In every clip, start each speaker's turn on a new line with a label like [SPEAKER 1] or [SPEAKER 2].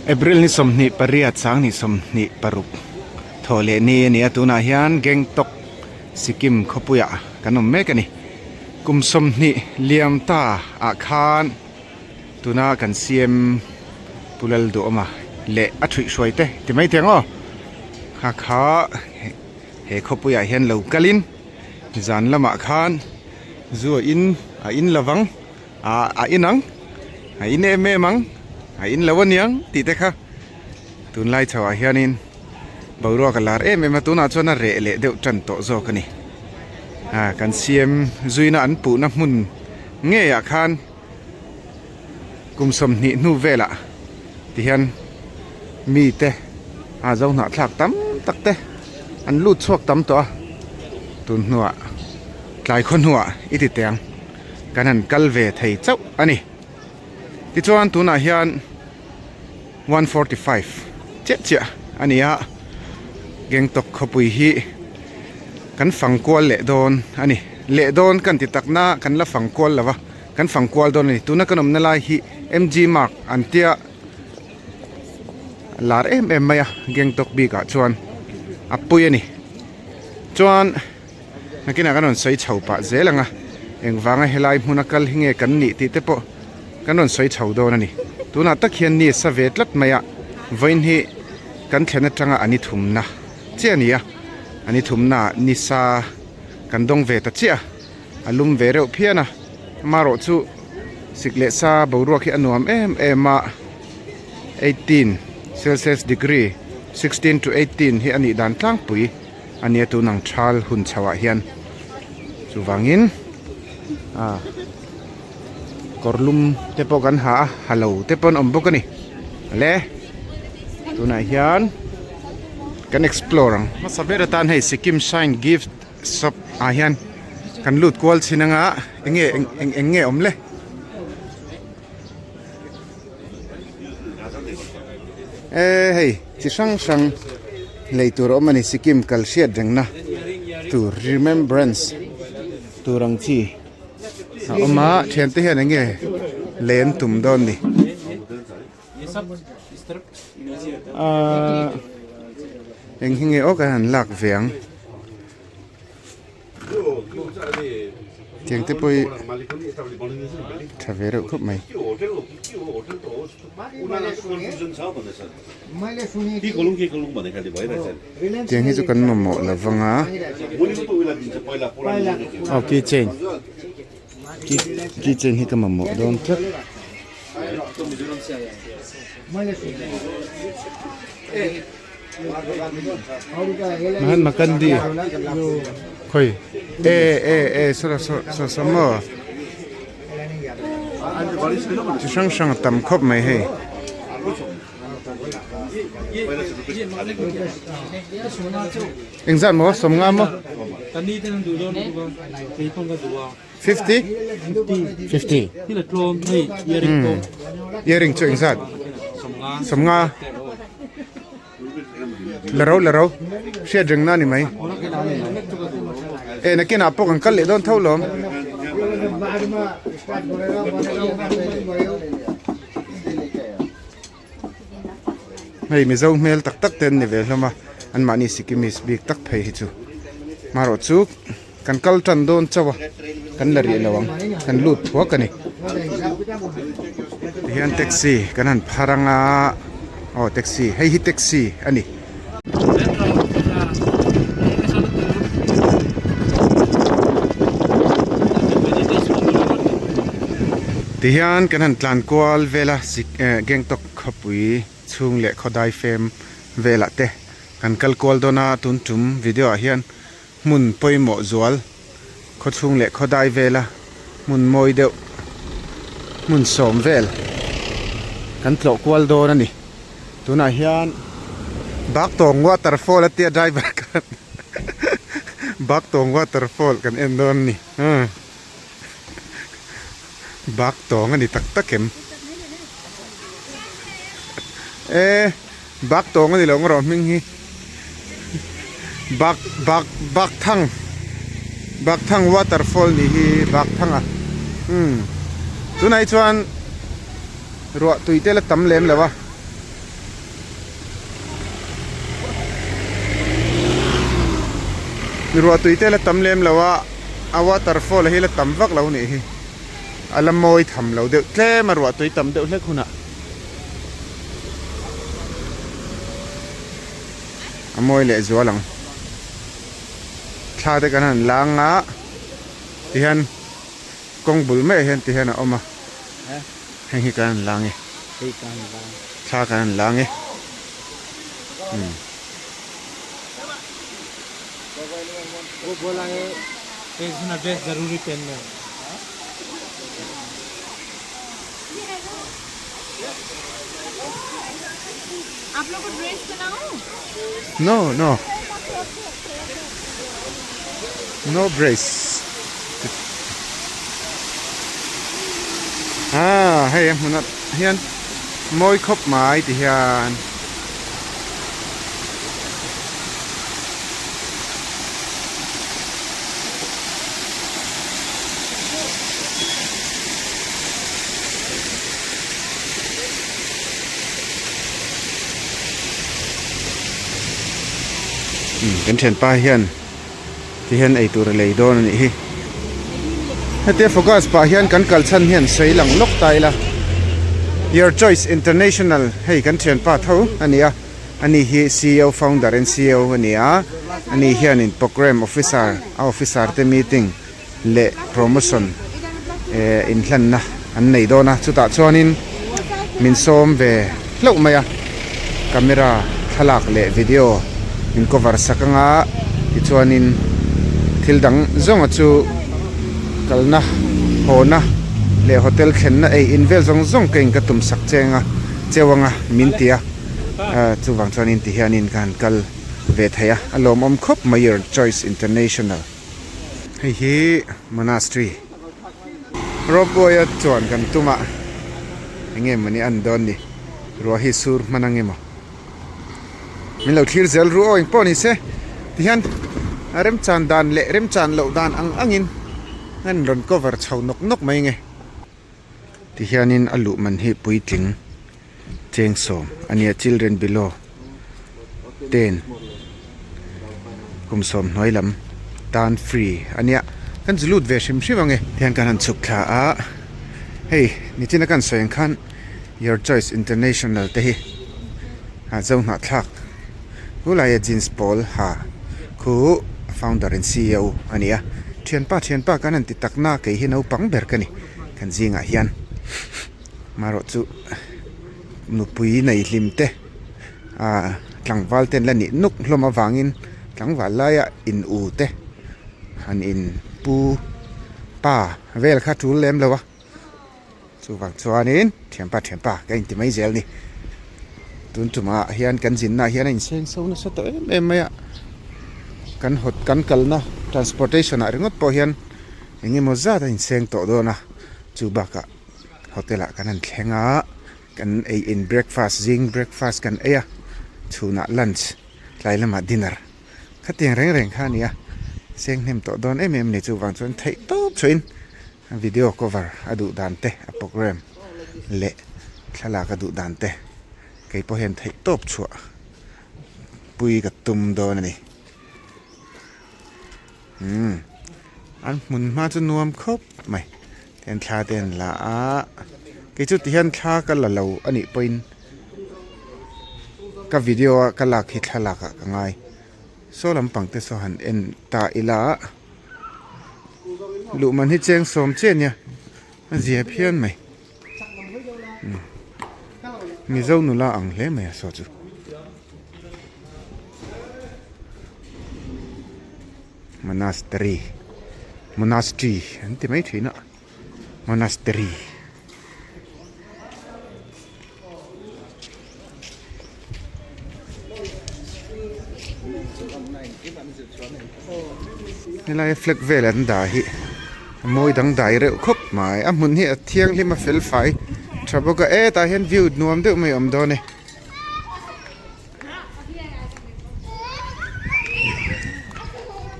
[SPEAKER 1] April ni 28 sang ni 26 thaw leh ni a ni a tunah hian Gangtok Sikkim khawpuiah kan awm mek a ni. Kum 20 liam ta ah khan tuna kan CM Pu Lalduhawma leh a thuihhruai te ti mai thei ang aw kha kha he khawpuiah hian lo kalin zan lamah khan zu a in a in lovang ah a in ang a in em em ang a in lo aniang tih te kha tunlai chho ah hianin boruak a lar em em a tunah chuan a reh leh deuh tan tawh zawk a ni ah kan CM zuina an puhna hmun ngeiah khan. Kum 20 hnu velah tihian mite a zo hnahthlak tam tak te an lut chhuak tam tawh a, tun hnuah tlai khaw hnuah i ti teh ang kan han kal ve thei chauh a ni. Tichuan tunah hian 1:45 chiah chiah a ni a, Gangtok khawpui hi kan fang kual leh dawn a ni. Leh dawn kan ti takna kan la fang kual lo va. Kan fang kual dawn a ni. Tuna kan awmna lai hi MG Mark an tia lar em em mai a Gangtok bikah chuan a pui a ni. Chuan nakinah kan rawn sawi chho pah zel ang a, engvanga helai hmuna kal hi nge kan nih tih te pawh kan rawn sawi chho dawn a ni. Tunah tak hian ni a sa ve tlat mai a, vawiin hi kan thlen atanga a ni thumna chiah a ni a, a ni thumnaah ni sa kan dawng ve ta chiah a. A lum ve reuh phian a, amaherawh chu sik leh sa boruak hi a nuam em em a, 18 celsius degree, 16 to 18 hi a nih dan tlangpui a nia tun ang thal hun chho ah hian chuvangin ah kawr lum te pawh kan ha a, ha lo te pawh an awm bawk a ni le tunah hian kan explore ang. Hmasa ber atan hei Sikkim Shine Gift. Shop ah hian kan lut kual chhin anga eng nge eng eng nge awm le e hei chi hrang hrang lei tur a awm a ni Sikkim kal hriat reng na tur remembrance tur ang chi a awm a thiante hian eng nge lei an tum dawn ni. Ahh eng hi nge aw kan han lak ve ang tiang te pawh hi tha ve reuh khawp mai. Tiang hi chu kan mamawh lo vang a aw key chain key chain hi ka mamawh dawn tlat. Mahatma Gandhi khoi e e e sawra saw saw maw chi hrang hrang a tam khawp mai hei. Engzat maw 50 maw? 50? 50. Earring chu engzat? 50. La ro la ro. Hriat reng na ni mai. E nakinah pawh kan kal leh dawn tho lawm. Hei Mizo hmel tak tak te an ni ve hlawm a, anmahni Sikkimese bik tak phei hi chu. Marawh chu kan kal tan dawn chauh a, kan la rih lo ang, kan lut thuak a ni. Tihian taxi kan han phar ang a, aw taxi, hei hi taxi a ni. Tihian kan han tlan kual vel a Gangtok khawpui chhung leh khawdai fem velah te kan kal kual dawn a tun tum video ah hian hmun pawimawh zual khawchhung leh khawdai vela hmun mawi deuh hmun sawm vel kan tlawh kual dawn a ni tunah hian Baktawng waterfall a tia driver khan Baktawng waterfall kan en dawn a ni Baktawng a ni tak tak em e Baktawng a ni lo ang rawh hming hi Bak bak Bakthang Bakthang waterfall nih hi Bakthang a umm tunah hi chuan ruah tui te la tam lem lo a. Ruah tui te la tam lem lo a, a waterfall hi la tam vak lo nih hi. A la mawi tham lo deuh tlem a ruah tui tam deuh hlek hunah. A mawi leh zual ang. Thla te kan han lang a, tihian kawng bul maiah hian tihian a awm a. Heng hi kan han lang e. Thla kan han lang e. Umm. No no no brace ah hei a hmunah hian mawi khawp mai ti hian. Kan thianpa hian ti hian eitur a lei dawn a nih hi hetia focus pah hian kan kal chhan hian sawi lang lawk ta ila your choice international hei kan thianpa tho a ni a ani hi ceo founder and ceo a ni a ani hianin programme officer a officer te meeting leh promotion eh inhlanna an nei dawn a chutah chuanin min sawm ve hlauh mai a camera thlalak leh video min cover sak anga tichuanin thil dang zawnga chu kalna hawna leh hotel thlenna ei in vel zawng zawng ka in ka tum sak cheng a cheu anga min ti a ah chuvang chuanin ti hianin ka han kal ve thei a a lawmawm khawp mai your choice international. Hei hi monastery ropeway a chuan kan tum a eng nge mawni a an dawn ni ruah hi sur hman ang emaw min lo thlir zel ru aw engpawh ni se tihian a remchan dan leh remchan loh dan ang angin an rawn cover chho nawk nawk mai nge tihianin a luh man hi puitling cheng sawm a nia children below ten kum sawm hnuai lam tan free a nia kan zu lut ve hrim hrim ang e tihian kan han chhuk thla a hei nichina kan sawi ang khan your choice international te hi ah zo hnahthlak khulai a jeans pawl ha khu founder and ceo a ni a thianpa thianpa kan han ti tak na kei hi naupang ber ka ni kan zingah hian. Marawh chu nupui nei hlim te ah tlangval te an la nih nuk hlawm avangin tlangval laia in u te han in pu pa vel kha tul lem lo a chuvang chuanin thianpa thianpa ka inti mai zel a ni tun tumah hian kan zinna ah hian a inseng so nasa tawh em em mai a kan hawt kan kalna transportation ah ringawt pawh hian eng emaw zat a inseng tawh dawn a chu bakah. Hotel ah kan han thleng a kan ei in breakfast zing breakfast kan ei a chhunah lunch tlai lamah dinner khatiang reng reng kha a ni a seng hnem tawh dawn em em a ni chuvang chuan theih tawp chhuahin video cover a duh dan te a programme leh thlalak a duh dan te kei pawh hian theih tawp chhuah pui ka tum dawn a ni. Umm an hmun hma chu nuam khawp mai tihian thla te an la a kei chu tihian thla ka la lo a nih pawhin ka video a ka lak hi thlalak ah ka ngai saw lampang te saw han en ta ila luh man hi cheng sawm chiah a nia a zia phian mai. Mizo nula ang hle mai a saw chu. Monastery monastery an ti mai thin a monastery. Helai flag vel an dah hi a mawi dangdai reuh khawp mai a hmun hi a thianghlim a fel fai tha bawk a e tah hian view nuam deuh mai a awm dawn e.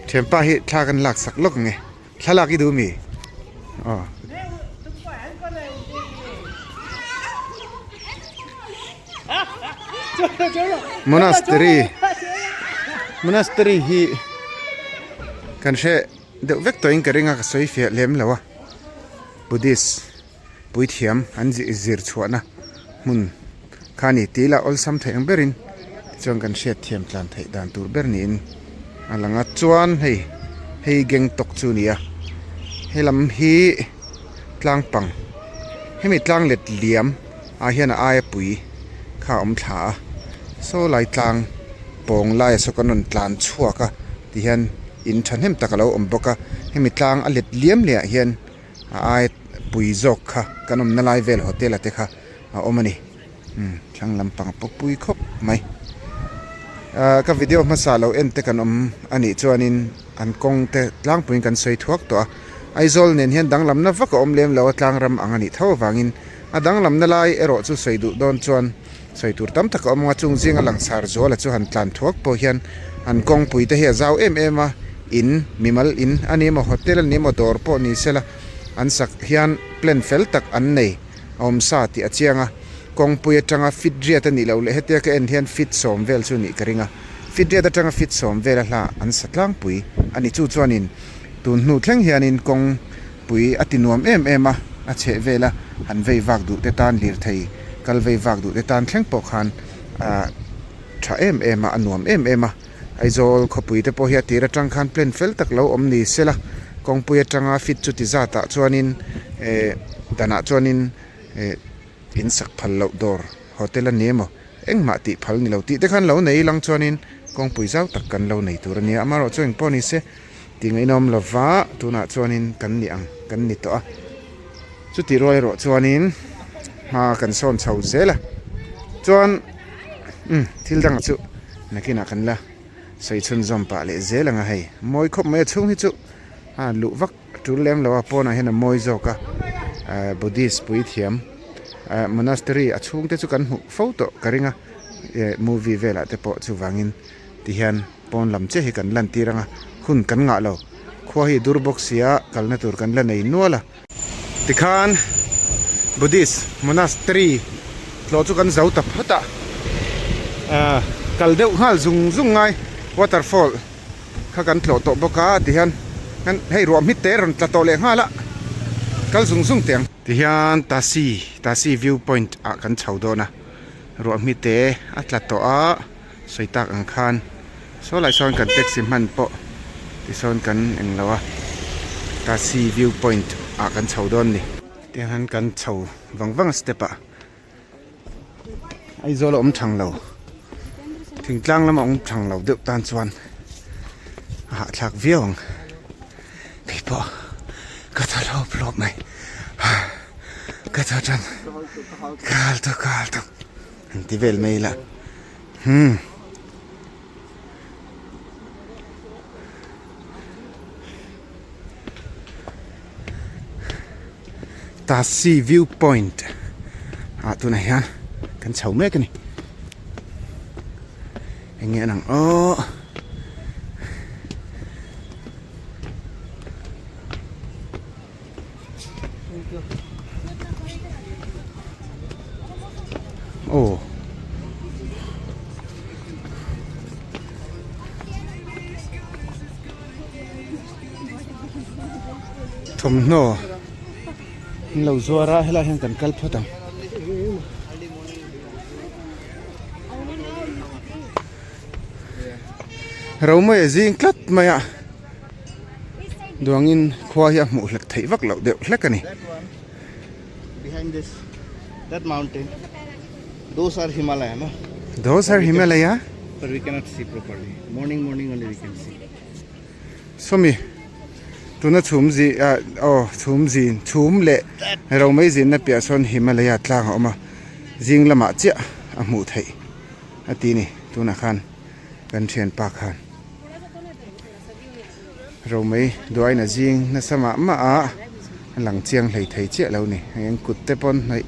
[SPEAKER 1] Thianpa hi thla kan lak sak lawk ang e thlalak i duh mi aw. Monastery Monastery hi. Kan hre deuh vek tawhin ka ring a ka sawi fiah lem lo a Buddhist puithiam an zir chhuahna hmun kha a ni tih lah awlsam theih ang berin tichuan kan hriat thiam tlan theih dan tur ber niin a lang a chuan hei hei Gangtok chu a ni a helam hi tlang pang hemi tlang let liam ah hian a aia pui kha a awm thla a saw lai tlang pawng laia saw kan rawn tlan chhuak a ti hian in thahnem tak a lo awm bawk a hemi tlang a let liam leh ah hian a aia pui zawk kha kan awmna lai vel hotel a te kha a awm a ni umm thlang lampang a pawh pui khawp mai ahh ka video hmasa lo en te kan awm a nih chuanin an kawng te tlangpuiin kan sawi thuak tawh a Aizawl nen hian danglamna vak a awm lem lo a tlang ram ang a nih tho avangin a danglamna lai erawh chu sawi duh dawn chuan sawi tur tam tak a awm ang a chung zinga langsar zuala chu han tlan thuak pawh hian an kawngpui te hi a zau em em a in mimal in a ni emaw hotel a ni emaw dawr pawh ni sela an sak hian plan fel tak an nei a awm sa tih a chiang a kawngpui atanga fit riat a nih loh leh hetia ka en hian fit sawm vel chu nih ka ring a fit riat atanga fit sawm vela hla an sa tlangpui a ni chu chuanin tun hnu thleng hianin kawngpui a ti nuam em em a a chheh vela han vei vak duh te tan lirthei kal vei vak duh te tan thleng pawh khan ah tha em em a a nuam em em a Aizawl khawpui te pawh hi a tir atang khan plan fel tak lo awm ni sela kawngpui atanga fit chuti zatah chuanin eh danah chuanin eh in sak phal loh dawr hotel a ni emaw engmah tih phal ni lo tih te khan lo nei lang chuanin kawngpui zau tak kan lo nei tur a nia amaherawhchu eng pawh ni se tih ngaihnawm lova tunah chuanin kan ni ang kan ni tawh a chutih rual erawh chuanin hma kan sawn chho zel a chuan umm thil dangah chu nakinah kan la sawi chhunzawm pah leh zel ang a hei mawi khawp mai a chhung hi chu a luh vak a tul lem lo a pawnah hian a mawi zawk a ahh buddhist puithiam ahh monastery a chhung te chu kan hmuh fo tawh ka ring a eh movie velah te pawh chuvangin tihian pawn lam chiah hi kan lan tir ang a hun kan ngah lo khua hi dur bawk sia kalna tur kan la nei nual a. Tikhan Buddhist monastery tlawh chu kan zo ta phawt a ahh kal deuh nghal zung zung ngai waterfall kha kan tlawh tawh bawk a tihian hei ruah hmit te rawn tla tawh leh nghal a kal zung zung teh ang. Tihian Tasi Tasi view point ah kan chho dawn a ruah hmit te a tla tawh a sawi tak ang khan saw lai sawn kan taxi hman pawh tisawn kan englo a Tasi view point ah kan chho dawn a ni. Tihian kan chho vang vang a step ah. Aizawl a awm thang lo thingtlang lama awm thang lo deuh tan chuan a hahthlak viau ang keipawh ka thaw hlawp hlawp mai ka thaw tan ka hal tawk ka hal tawk an ti vel mai ila hmm. Tasi view point ah tunah hian kan chho mek a ni eng nge an ang aw aw Thawmhnaw an lo zuar a helaiah hian kan kal phawt ang. Romei a zing tlat mai a duangin khua hi a hmuh hlek theih vak loh deuh hlek a ni. Those are Himalaya? Sawmi tuna chhum zi ah aw chhum zin chhum leh romei zinna piah sawn Himalaya tlang a awm a zing lamah chiah a hmuh theih a ti ni tunah khan kan thianpa khan romei duaina zing nasa mah mah a a lang chiang hlei thei chiah lo ni hei an kut te pawn hnawih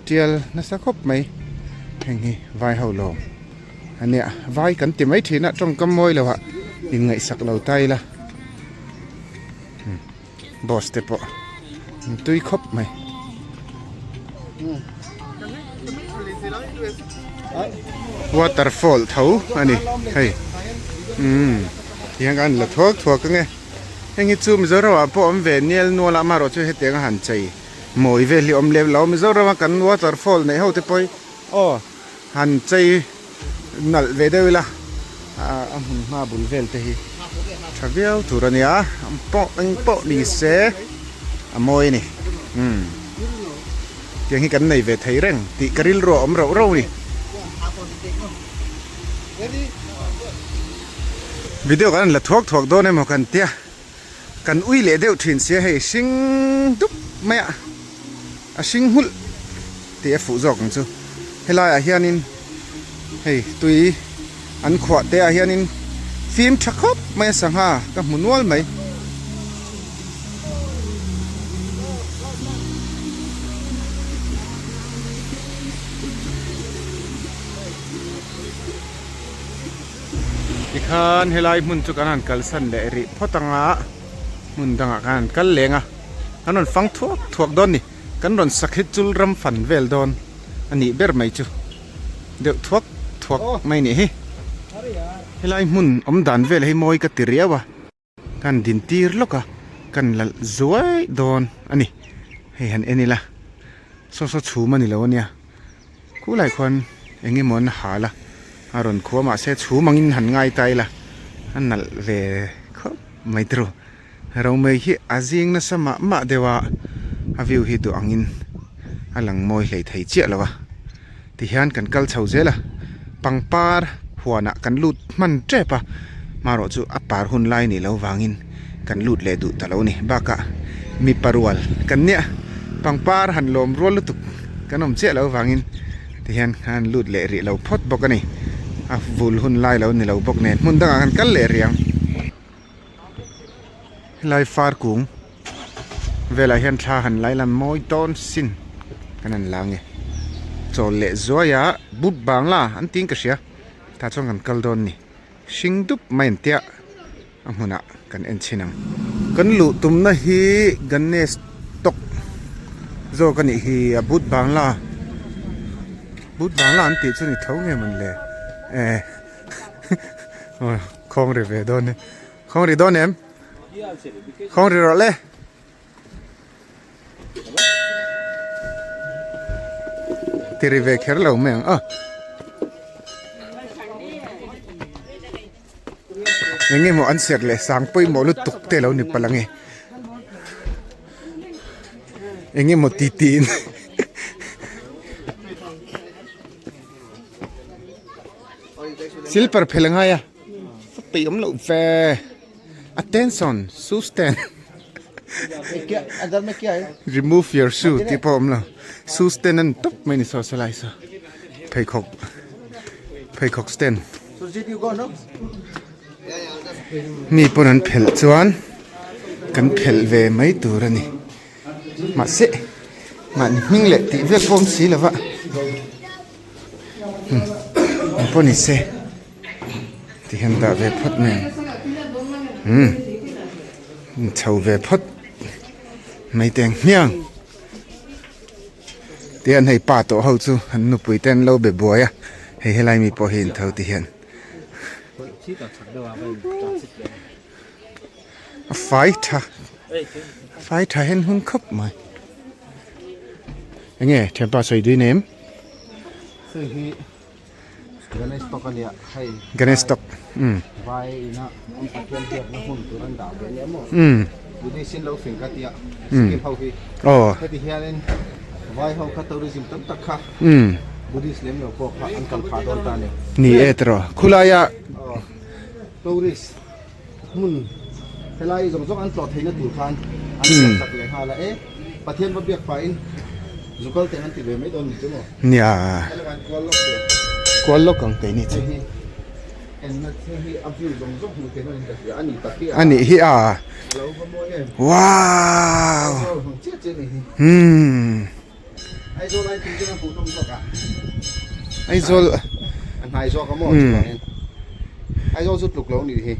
[SPEAKER 1] tial nasa khawp mai heng hi vai ho lawm. Ania vai kan ti mai thin a tawngkam mawi lo ah inngaihsak lo ta ila boss te pawh an tui khawp mai. Waterfall tho a ni hei umm tihian khan la thuak thuak ange. Heng hi chu Mizoram ah pawh awm ve nial nual a amaherawh chu hetiang a han chei mawi vel hi awm lem lo. Mizoram a kan waterfall neih ho te pawh hi aw han chei nalh ve deuh ila a hmun hma bul vel te hi tha viau tur a nia pawh eng pawh ni se a mawi a ni umm tiang hi kan nei ve thei reng tih ka rilru a awm rauh rauh a ni. Video kan la thuak thuak dawn emaw kan tia kan ui leh deuh thin sia hei hring dup mai a a hring nghulh tih a fuh zawk ang chu helai ah hianin hei tui an khuah te ah hianin fim tha khawp mai a sangha ka hmu nual mai. Tikhan helai hmun chu kan han kalsan leh rih phawt anga hmun dangah khan han kal leng a kan rawn fang thuak thuak dawn ni kan rawn sakhi chul ram fan vel dawn a nih ber mai chu deuh thuak thuak mai nih hi helai hmun awm dan vel hi mawi ka ti riau a. Kan din tir lawk a, kan lalh zuai dawn a ni. Hei han en ila, saw saw chhum a ni lo a nia. Khulai khuan eng emaw an hal a, a rawn khua mahse chhum angin han ngai ta ila, a nalh ve khawp mai tiraw. Romei hi a zing nasa mah mah deuh a, a view hi duh angin a lang mawi hlei thei chiah lo a. Tihian kan kal chho zel a, pangpar huanah kan lut hman tep a, marawh chu a par hun lai nih loh vangin kan lut leh duh ta lo a ni. Bakah mipa rual kan nia, pangpar han lawm rual lutuk kan awm chiah loh vangin tihian han lut leh rih lo phawt bawk a ni. A vul hun lai lo ni lo bawk nen hmun dangah kan kal leh rih ang. Helai far kung velah hian thla han lai lan mawi dawn sin kan han la nge chawl leh zuai a but bangla an tiin ka hria tah chuan kan kal dawn ni hring dup mai an tia a hmunah kan en chhin ang. Kan luh tumna hi Ganesh tawk zawk a nih hi a but bangla but bangla an tih chu ni tho nge mawn le eh khawng ri ve dawn e. Khawng ri dawn em? Khawng ri rawh le. Ti ri ve kher lo mai ang a. Eng emaw an serh leh sang pawimawh lutuk te lo ni palh ang e. Eng emaw ti tiin. Silper phel a ngai a. Peih awm loh ve. Attention shoe stand. Remove your shoe tih pawh a awm lo. Shoe stand a ni tawp mai a ni saw salai saw. Pheikhawk pheikhawk stand. Mi pawn an phelh chuan kan phelh ve mai tur a ni. Mahse mahni hming leh tih vel pawh awm si lo va. Eng pawh ni se ti hian dah ve phawt mai ang umm chho ve phawt mai teh ang hmiang tihian hei pa tawh ho chu an nupui te an lo be buai a hei helai mi pawh hi in tho ti hian a fai tha fai tha hen hun khawp mai enge thianpa sawi dui nem.
[SPEAKER 2] Hei hi Ganesh Tok a nia hei
[SPEAKER 1] Ganesh Tok umm
[SPEAKER 2] vai ina an Pathian biakna hmun tur an dah ve nia maw
[SPEAKER 1] umm
[SPEAKER 2] Buddhist in lo fing ka tia Sikkim ho hi
[SPEAKER 1] aw
[SPEAKER 2] heti hianin vai ho kha tourism tam tak kha
[SPEAKER 1] umm
[SPEAKER 2] Buddhist lem lo pawh kha an kal phah dawn ta a ni
[SPEAKER 1] ni e tiraw khulaia
[SPEAKER 2] aw tourist hmun helai zawng zawng an tlawh theihna tur khan an siam sak leh nghal a e Pathian va biak pahin zukal teh an ti ve mai dawn ni chu maw?
[SPEAKER 1] Nia.
[SPEAKER 2] Helai an kual lawk ve.
[SPEAKER 1] Kual lawk ang keini chu.
[SPEAKER 2] Hei hi enna hei hi a view zawng zawng hmuh theihna in ka hria a ni tak hi a.
[SPEAKER 1] A nih hi a.
[SPEAKER 2] A lo va mawi em.
[SPEAKER 1] Wow.
[SPEAKER 2] Aizawl hmang chiah chiah a nih hi.
[SPEAKER 1] Hmm.
[SPEAKER 2] Aizawl ai tih chuan a hmuhnawm zawk a.
[SPEAKER 1] Aizawl.
[SPEAKER 2] A hnai zawk a maw chuvangin. Aizawl chu tluk lo nih hi.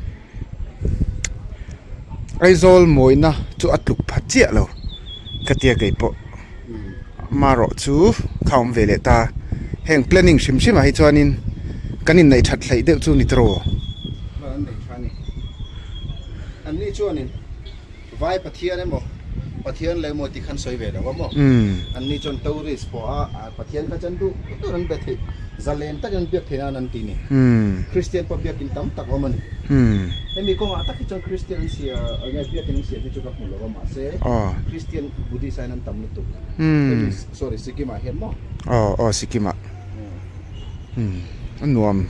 [SPEAKER 1] Aizawl mawina chu a tluk pha chiah lo ka tia kei pawh. Marawh chu kha awm ve leh ta. Heng planning hrim hrim ah hi chuanin kan inneih that hleih deuh chu ni tawh.
[SPEAKER 2] An nei tha a ni. An ni chuanin. Vai Pathian emaw Pathian leh emaw tih khan sawi ve lo a maw? Anni chuan tourist pawh a Pathian kha chuan duh duh an be thei, zalen takin an biak thei nan an ti ni. Kristian pawh biakin tam tak a awm a ni. Hemi kawngah tak hi chuan Kristian an sia nge biakin an siam hi chu ka hmu lo a mahse Kristian Buddhist aiin an tam lutuk. Hemi sorry Sikkim ah hian maw?
[SPEAKER 1] Aw aw Sikkim ah. A nuam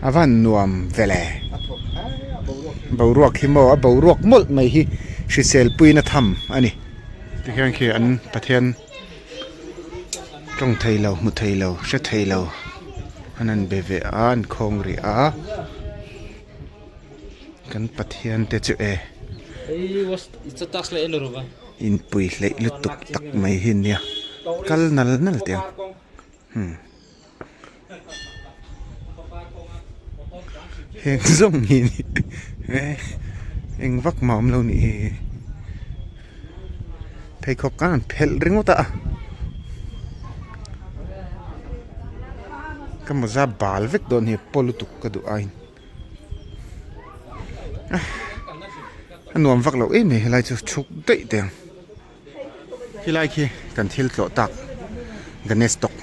[SPEAKER 1] a van nuam vele.
[SPEAKER 2] A thawk a boruak hi.
[SPEAKER 1] Boruak hi maw a boruak mawlh mai hi hrisel puina tham a ni. Tihian khi an Pathian tawng thei lo hmu thei lo hre thei lo an han be ve a an khawng rih a kan Pathian te chu e. Inpui hleih lutuk tak mai hi nia kal nal nal teh ang. Hmm. Heng zawng hi ni eh eng vak mah awm lo nih hi. Pheikhawk khan an phelh ringawt a. Ka mawza bal vek dawn hi paw lutuk ka duh aiin. A nuam vak loh em em helai chu chhuk daih teh ang. Khilai khi kan thil tlawh tak Ganesh tawk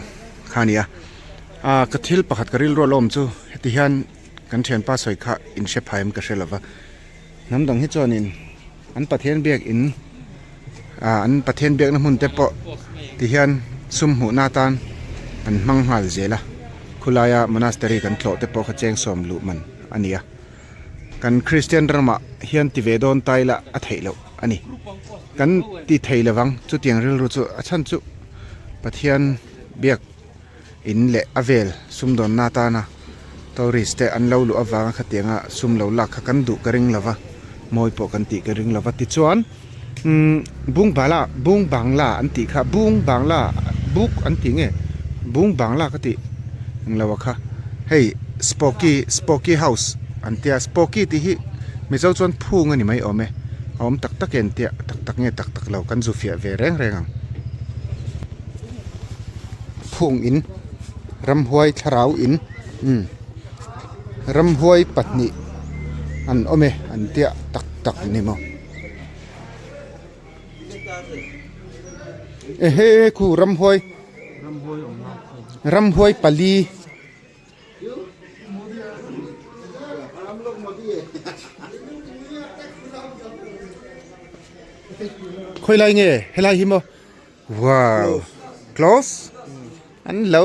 [SPEAKER 1] kha a ni a ah ka thil pakhat ka rilru a la awm chu heti hian kan thianpa sawi kha in hre phai em ka hre lova hnam dang hi chuanin an Pathian biak in ah an Pathian biakna hmun te pawh ti hian sum hmuhna atan an hmang nghal zel a khulaia monastery kan tlawh te pawh kha cheng sawm luh man a ni a kan Kristian ramah hian ti ve dawn ta ila a theih loh. a ni. Kan ti thei lovang chutiang rilru chu a chhan chu Pathian biak in leh a vel sumdawnna atana tourist te an lo luh avanga khatianga sum lo lak kha kan duh ka ring lova mawi pawh kan tih ka ring lova tichuan umm bung bala bung bangla an tih kha bung bangla buk an tih nge bung bangla ka tih englo a kha hei spooky spooky house an tia spooky tih hi Mizo chuan phung a ni mai awm e, a awm tak tak en tiah tak tak nge tak tak lo kan zu fiah ve reng reng ang. Phung in ramhuai thlarau in umm ramhuai pahnih an awm e an tiah tak tak ni maw. Ehe khu ramhuai ramhuai pali. Khawi lai nge helai hi maw wow close an lo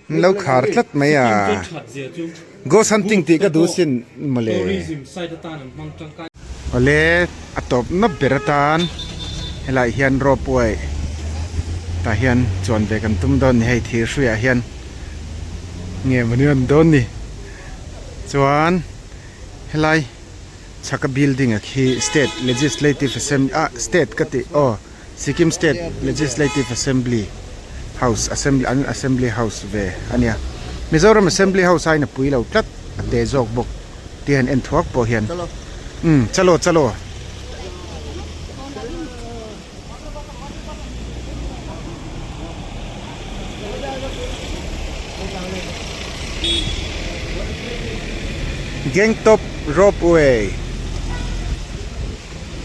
[SPEAKER 1] an lo khar tlat mai a ghost hunting tih ka duh sin mawle awle a tawp nawp ber atan helaiah hian ropeway tah hian chuan ve kan tum dawn a ni hei thir hruiah hian nge maw ni an dawn ni chuan helai chhaka building a khi state legislative assembly ah state ka tih aw Sikkim state legislative assembly house assembly an assembly house ve a nia Mizoram assembly house aiin a pui lo tlat a te zawk bawk tih han en thuak pawh hian umm chalo chalo. Gangtok ropeway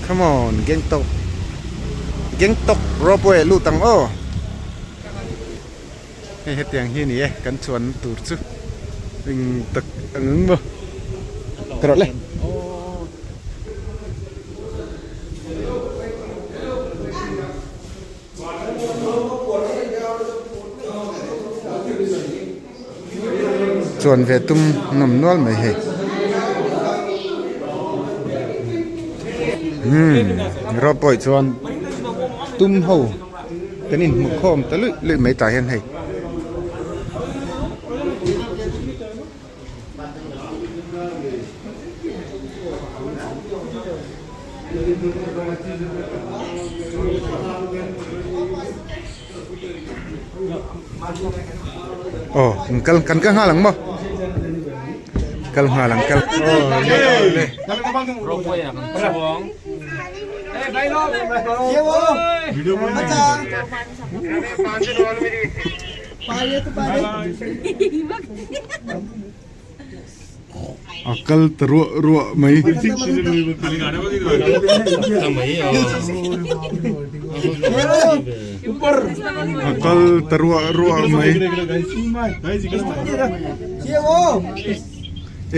[SPEAKER 1] come on Gangtok Gangtok ropeway lut ang aw hei hetiang hi a ni e kan chuan tur chu eng tak ang ang maw ka rawh le. Chuan ve tum nawm nual mai hei. Umm ropawih chuan tum ho kan inhmuh khawm ta luih luih mai tah hian hei. Aw kan kal kan kal nghal ang maw kal nghal ang kal aw le aw le A kal ta ruah ruah mai. A kal ta ruah ruah mai.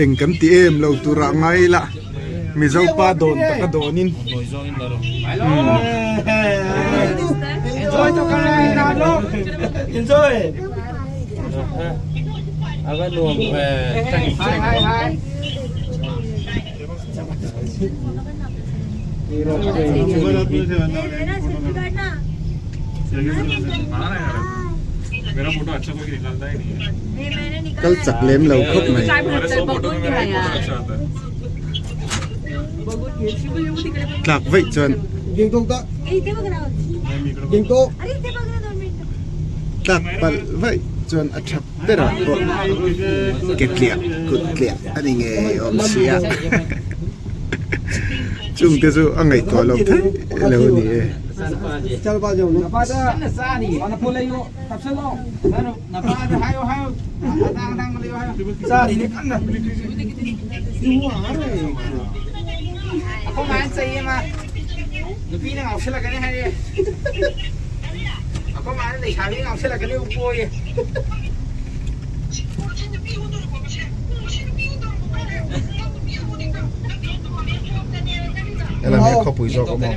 [SPEAKER 1] Eng kan ti em lo turah ngai ila Mizo pa dawn taka dawnin. Kal chak lem lo khawp mai. Tlak vaih chuan tlak palh vaih chuan a tha berah pawh ke tliah kut tliah a ni ngei awm sia chungte chu a ngaihtuah loh theih lo a ni e. Helai hi khawpui zawk a maw?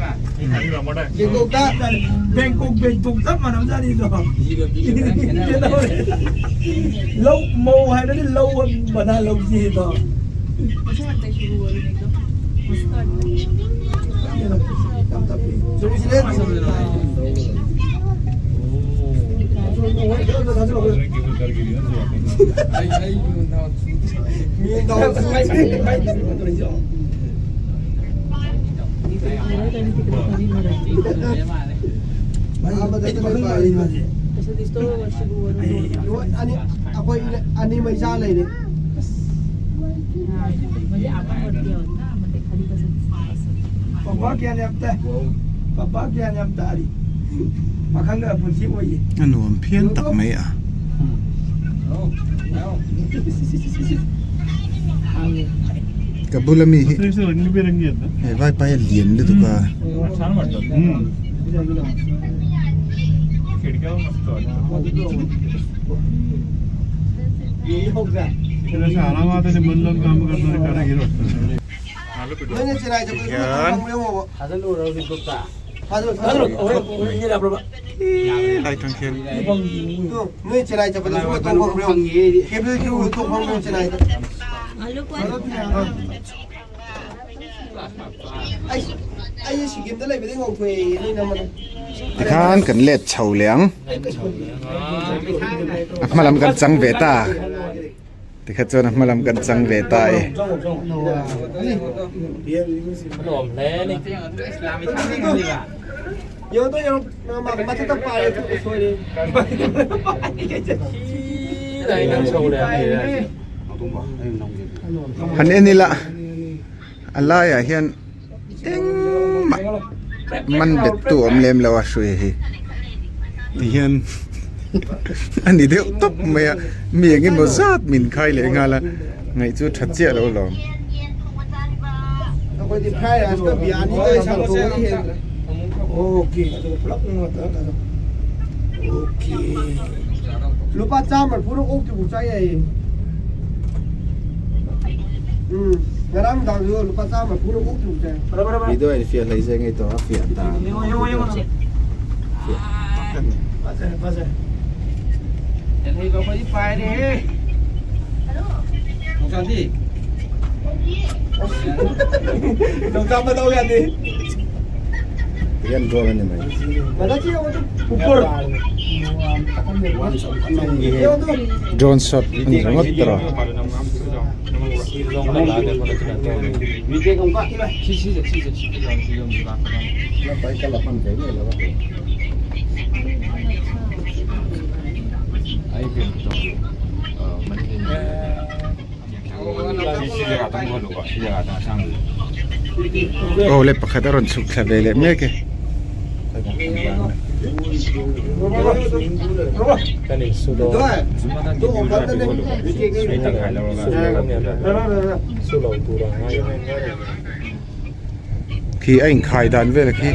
[SPEAKER 1] A nuam phian tak mai a. Ka bula mi hi hei vaipai a lian lutuk a. Tihian lai tang khian Tikhan kan let chho leh ang a hma lam kan chang ve ta tikha chuan a hma lam kan chang ve ta e. Han en ila a laiah hian engmah man bet tu awm lem lo a hrui hi tihian a ni deuh tawp mai a mi eng emaw zat min khai leh nghal a ngaih chu tha chiah lo lawm. Video in fiah hlei zeng ei tawh a fiah ta fiah tak a ni. Tihian drone a ni mai. Drone shot a ni ringawt tawh. Aw le pakhat a rawn chhuk thla ve leh mek e. Khi a inkhai dan vel khi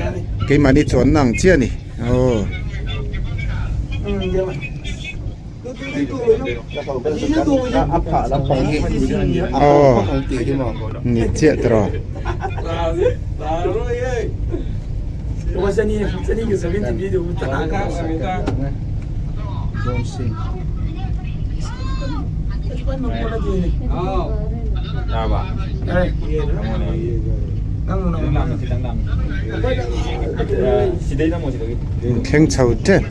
[SPEAKER 1] keimahni chuanna ang chiah a ni aw. Aw ni chiah tawh. Thleng chho tep.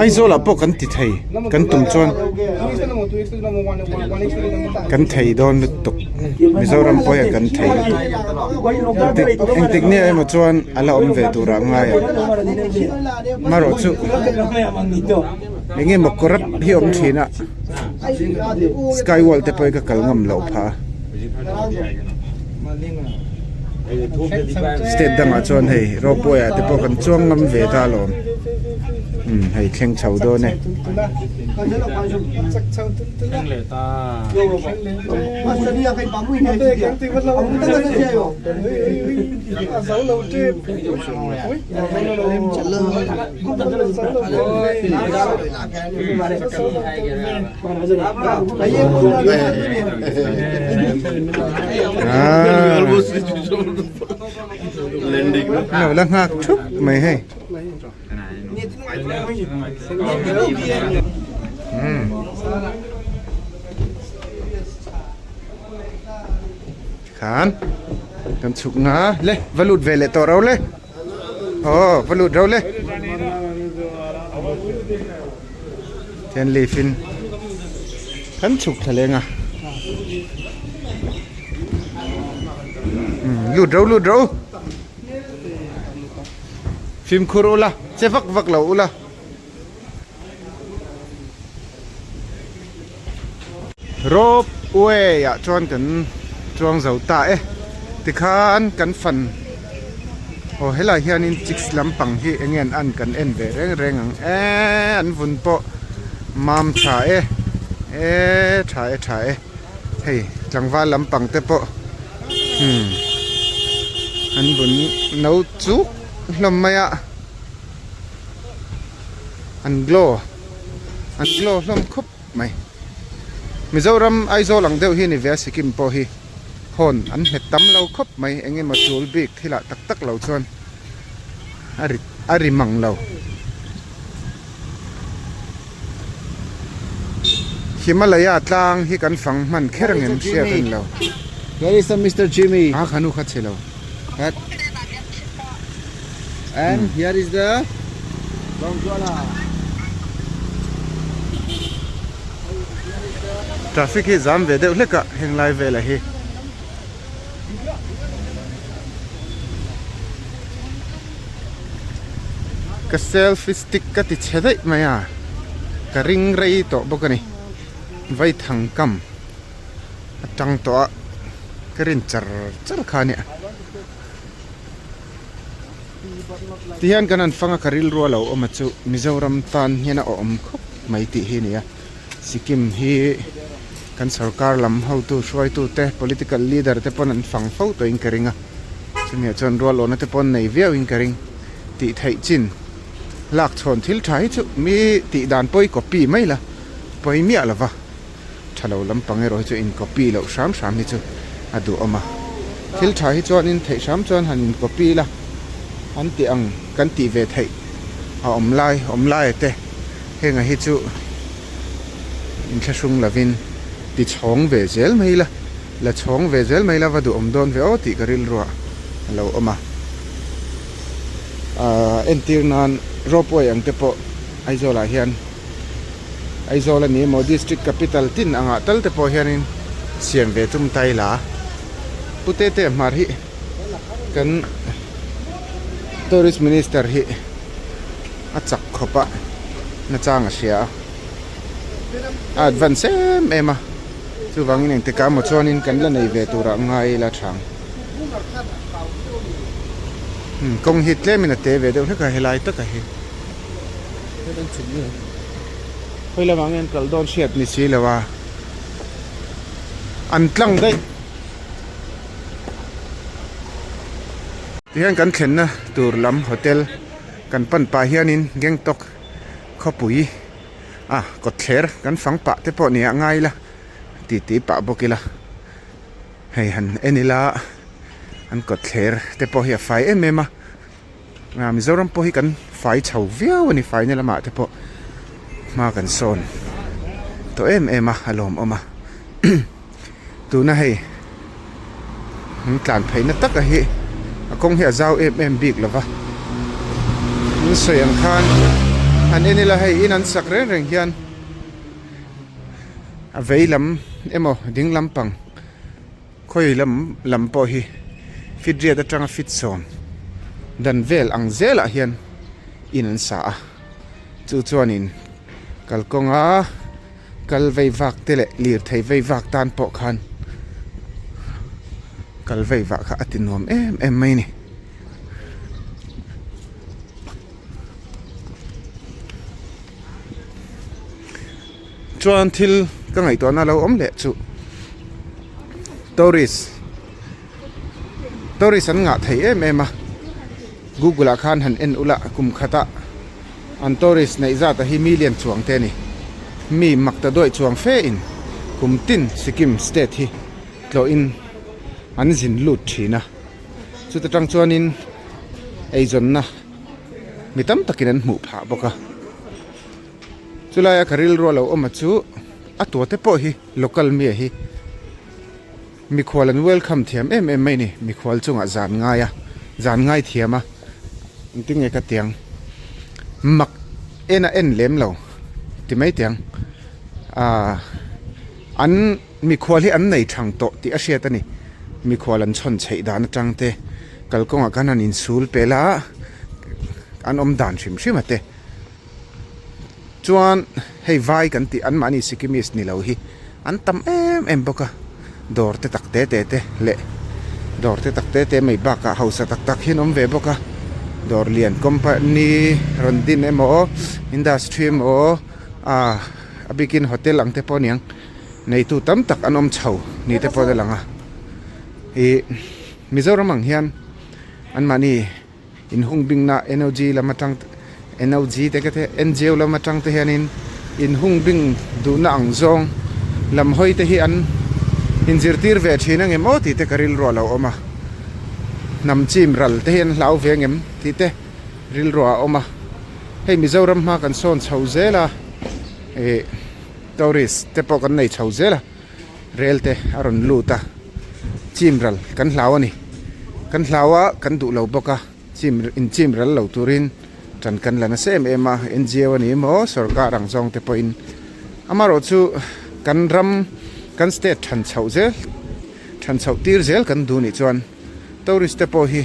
[SPEAKER 1] Aizawl ah pawh kan ti thei kan tum chuan kan thei dawn lutuk Mizoram pawh hian kan thei lutuk engtik nia emaw chuan a la awm ve turah a ngai ang marawhchu eng emaw corrupt hi a awm thin a sky world te pawh hi ka kal ngam loh phah a. State dangah chuan hei ropeway ah te pawh kan chuang ngam ve ta alawm umm hei thleng chho dawn e. Lo la nghak thup mai hei. Khan kan chhuk nga le va lut ve leh tawh ro le. Aw va lut ro le. Tian leaf in kan chhuk thla leng a. Lut ro lut ro. Fimkhur ula che vak vak lo ula. Rope way ah chuan kan chuang zo ta e tikhan kan fan aw helai hianin chicks lampang hi eng nge an an kan en ve reng reng ang eee an vun pawh mam tha e eee tha e tha e hei tlangval lampang te pawh umm an vun no chuk hlawm mai a. An glow an glow hlawm khawp mai. Mizoram Aizawl ang deuh hi a ni ve a Sikkim pawh hi hawn an nghet tam lo khawp mai eng emaw tul bik thil ah tak tak lo chuan a ri a ri mang lo. Himalaya tlang hi kan fang hman kher ang em hriat a ni lo.
[SPEAKER 2] Here is the Mister Jimmy.
[SPEAKER 1] A khanu kha chhe lo.
[SPEAKER 2] And here is the Lawngzuala.
[SPEAKER 1] Traffic hi zam ve deuh hlek a heng lai velah hi. Ka selfie stick ka ti chhe daih mai a, ka ring rei tawh bawk a ni. Vaithang kam atang tawh a ka rin char char kha a nia. Tihian kan han fang a ka rilru a lo awm a chu Mizoram tan hian a awm khawp mai tih hi a ni a Sikkim hi kan sorkar lam hotu hruaitu te political leader te pawn an fang fo tawhin ka ring a chumi ah chuan rualawhna te pawh an nei viau in ka ring tih theih chin lak chhawn thil tha hi chu mi tih dan pawh i copy mai la pawi miah lo va. Tha lo lampang erawh hi chu in copy loh hram hram hi chu a duhawm a. Thil tha hi chuanin theih hram chuan han in copy la an tih ang kan tih ve theih a awm lai awm lai te hengah hi chu inthlahrung lovin ti chhawng ve zel mai ila la chhawng ve zel mai ila va duhawm dawn ve aw tih ka rilruah a lo awm a. Ahh entir nan ropeway ang te pawh Aizawlah hian. Aizawl a ni emaw district capital tin angah tal te pawh hianin siam ve tum ta ila Pu Tete Hmar hi kan tourist minister hi a chak khawp a nachang a hria a a advance em em a chuvangin engtikah emaw chuanin kan la nei ve turah ngai ila thang kawng hi tlemin a te ve deuh hlek a helai taka hi. Khawi lamah nge an kal dawn hriat ni si lo a, an tlang daih. Tihian kan thlenna tur lam hotel kan pan pah hianin Gangtok khawpui a kawtthler kan fang pah te pawh nia ngai ila titi pah bawk ila hei han en ila an kawtthler te pawh hi a fai em em a. Mizoram pawh hi kan fai chho viau a ni faina lamah te pawh hma kan sawn tawh em em a a lawmawm a tuna hei an tlan pheihna taka hi a kawng hi a zau em em bik lo va an sawi ang khan han en ila hei in an sak reng reng hian a vei lam emaw ding lampang. Khawi lam lam pawh hi fit riat atanga fit sawm dan vel ang zelah hian in an sa a, chu chuanin kalkawnga kal vei vak te leh lirthei vei vak tan pawh khan kal vei vah kha a ti nuam em em mai a ni. Chuan thil ka ngaihtuahna lo awm leh chu tourist tourist an ngah thei em em a google ah khan han en ula kum khatah an tourist neih zat a hi million chuang te a ni mi mak ta duaih chuang fe in kum tin Sikkim state hi tlawh in an zin lut thin a chuta tang chuanin eizawnna mi tam takin an hmuh phah bawk a. Chulaia ka rilru a lo awm a chu a tua te pawh hi local mi hi mikhual an welcome thiam em em mai a ni mikhual chungah zan ngai a zan ngai thiam a engtin nge ka tiang mak en a en lem lo ti mai teh ang ahh an mikhual hi an nei thang tawh tih a hriat a ni mikhual an chhawn chheih dan atang te kalkawngah khan an insul pel a an awm dan hrim hrim a te. Chuan hei vai kan tih anmahni Sikkimese ni lo hi an tam em em bawk a, dawr te tak te te te leh dawr te tak te te mai bakah hausa tak tak hi an awm ve bawk a, dawr lian company rawn din emaw industry emaw ah a bikin hotel ang te pawh aniang neitu tam tak an awm chho ni te pawh a lang a, ih Mizoram ang hian anmahni. Inhung bingna NOG lam atang NOG te ka te NGO lam atang te hianin inhung bing duhna ang zawng lam hawi te hi an inzirtir ve thin ang em aw tih te ka rilru a lo awm a, hnam chim ral te hi an hlau ve ang em tih te rilru a awm a, hei Mizoram hma kan sawn chho zel a, ih tourist te pawh kan nei chho zel a. Rel te a rawn lut a, chim ral kan hlau a ni. Kan hlau a, kan duh lo bawk a, chim in chim ral lo turin tan kan la nasa em em a, NGO a ni emaw sorkar ang zawng te pawhin amaherawh chu kan ram kan state than chhoh zel than chhoh tir zel kan duh nih chuan tourist te pawh hi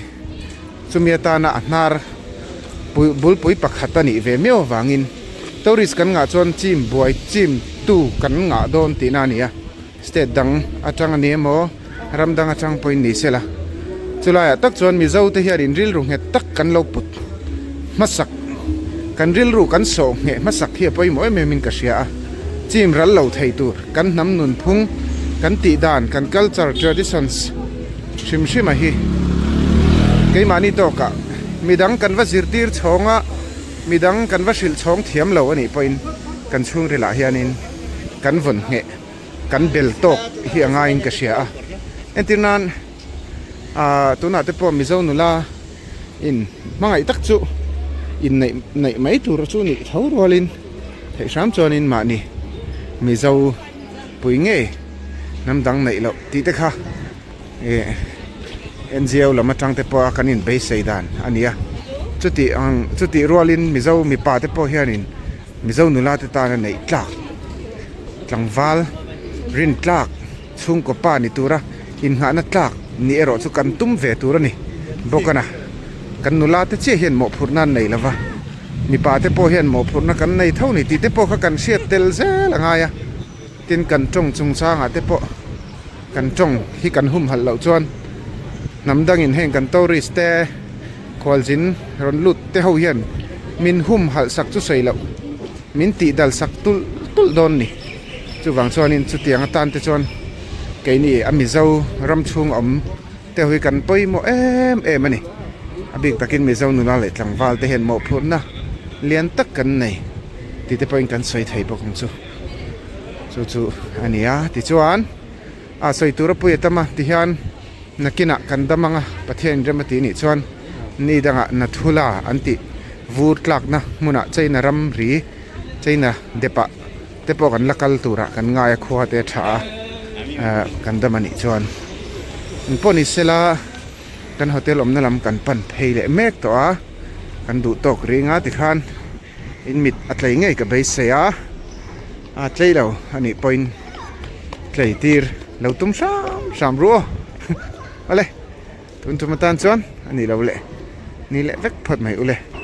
[SPEAKER 1] chumi atana a hnar bulpui pakhat a nih ve miau avangin tourist kan ngah chuan chim buai chim tu kan ngah dawn tihna a ni a, state dang atang a ni emaw ram dang atang pawhin ni sela chulaiah tak chuan Mizo te hian in rilru nghet tak kan lo put hmasak kan rilru kan sawh ngheh hmasak hi a pawimawh em em in ka hria a, chim ral lo thei tur kan hnam nunphung kan tih dan kan culture traditions. Hrim hrim a hi keimahni tawkah midang kan va zirtir chhawng a, midang kan va hrilh chhawng thiam lo a nih pawhin kan chhungrilah hianin kan vawn ngheh, kan bel tawk hi a ngaiin ka hria a. Entir nan ah tunah te pawh Mizo nula in hmangaih tak chu inneih neih mai tur chu nih tho rualin theih hram chuanin mahni Mizo pui ngei hnam dang neih loh tih te kha ih NGO lam atang te pawh a kan in beisei dan a ni a chutih ang chutih rualin Mizo mipa te pawh hianin Mizo nula te tana neih tlak. Tlangval rin tlak chhungkaw pa ni tura innghahna tlak ni erawh chu kan tum ve tur a ni bawk a na. Kan nula te chiah hian mawhphurhna an nei lova, mipa te pawh hian mawhphurhna kan nei tho ni tih te pawh kha kan hriat tel zel a ngai a. Tin kan tawng chungchangah te pawh kan tawng hi kan humhalh loh chuan hnam dangin heng kan tourist te khualzin rawn lut te ho hian min humhalh sak chu sawi loh min tih dal sak tulh tulh dawn ni. Chuvang chuanin chutiang atan te chuan keini a Mizo ram chhung awm te ho hi kan pawimawh em em a ni. A bik takin Mizo nula leh tlangval te hian mawhphurhna lian tak kan nei tih te pawhin kan sawi thei bawk ang chu. Chu chu a ni a, tichuan a sawi tur a pui a tam a tihian nakinah kan dam ang a, Pathian in rem a tih nih chuan ni dangah Nathula an tih vur tlakna hmunah China ram ri China depah te pawh kan la kal turah kan ngai a khua te a tha a ah kan dam a nih chuan engpawh ni sela kan hotel awmna lam kan pan phei leh mek tawh a kan duh tawk ring a tikhan. In mit a tlei ngei ka beisei a, a tlei lo a nih pawhin tlei tir lo tum hram hram ru aw awle tun tum atan chuan a nih loh leh ni leh vek phawt mai ule.